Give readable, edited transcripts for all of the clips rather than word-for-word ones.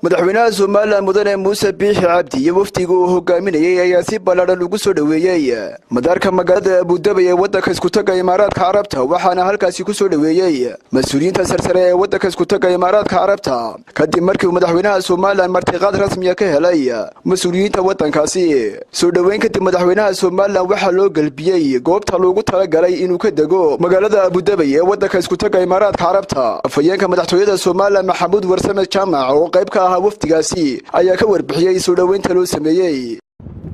Madaxweynaha Somaliland Mudane Muuse Biixi Cabdi iyo wafdiga uu hogaaminayay ayaa si ballaadhan ugu soo dhoweeyey madaarka magaalada Abudabi ee waddanka Iskutaga Imaaraadka Carabta, waxaana halkaasi ku soo dhoweeyey mas-uuliyiinta sarsare ee waddanka Iskutaga Imaaraadka Carabta, kadib markii uu madaxweynaha Somaliland martiqaad rasmiya ka helay mas-uuliyiinta waddankaasi. Soo dhoweyn kadib, madaxweynaha Somaliland waxaa loo gelbiyey goobta loogu talagalay inuu ka dego magaalada Abudabi ee waddanka Iskutaga Imaaraadka Carabta. Afhayeenka madaxtooyada Somaliland Maxamuud Warsame Jaamac oo qayb ka ahaa wafdigaasi ayaa ka warbixiyey soo dhoweynta loo sameeyey.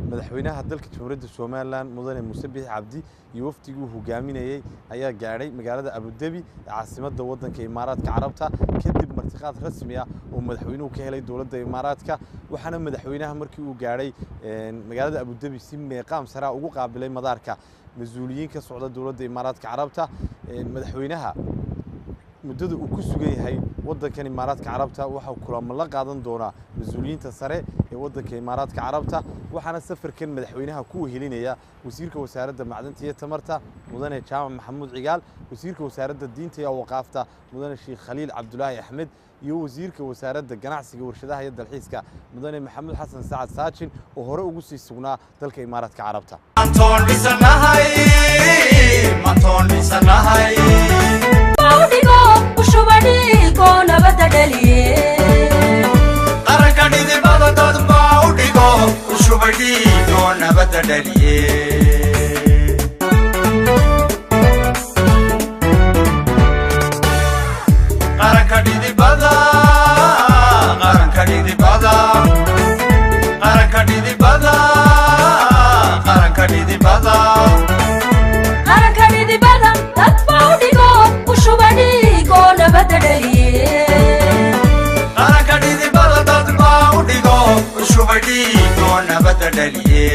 Madaxweynaha dalka Jamhuuriyadda Somaliland Mudane Muuse Biixi Cabdi iyo wafdigii uu hogaaminayey ayaa gaadhay magaalada Abudabi ee caasimadda waddanka Imaaraadka Carabta, kadib martiqaad rasmi ah oo madaxweynuhu ka helay dowladda Imaaraadka. Waxaana madaxweynaha markii uu gaadhay magaalada Abudabi si meeqaam saraa ugu qaabilay madaarka mas-uuliyiin ka socda dowladda Imaaraadka Carabta. Madaxweynaha muddada uu ku sugan yahay waddankan Imaaraadka Carabta waxau kulamo la qaadan doonaa mas-uuliyiinta sare ee waddanka Imaaraadka Carabta, waxaana safarkan madaxweynaha ku wehelinaya wasiirka wasaaradda macdanta iyo tamarta Mudane Jaamac Maxamuud Cigaal, wasiirka wasaaradda diinta iyo awqaafta Mudane Sheekh Khaliil Cabdulaahi Axmed iyo wasiirka wasaaradda ganacsiga, warshadaha iyo dalxiiska Mudane Maxamuud Xasan Sacad Saajin oo hore ugu sii sugnaa dalka Imaaraadka Carabta. Qaranka dhidibada dad baa u dhigo u shubay dhiigoo nabadda dhaliye. Qaranka dhidibada, qaranka dhidibada, qaranka dhidibada, qaranka dhidibada, qaranka dhidibada dad baa u dhigo u shuba dhiigoo nabadda dhaliye. Qaranka dhidibada dad baa u dhigo u shubay dhiigoo nabadda dhaliye.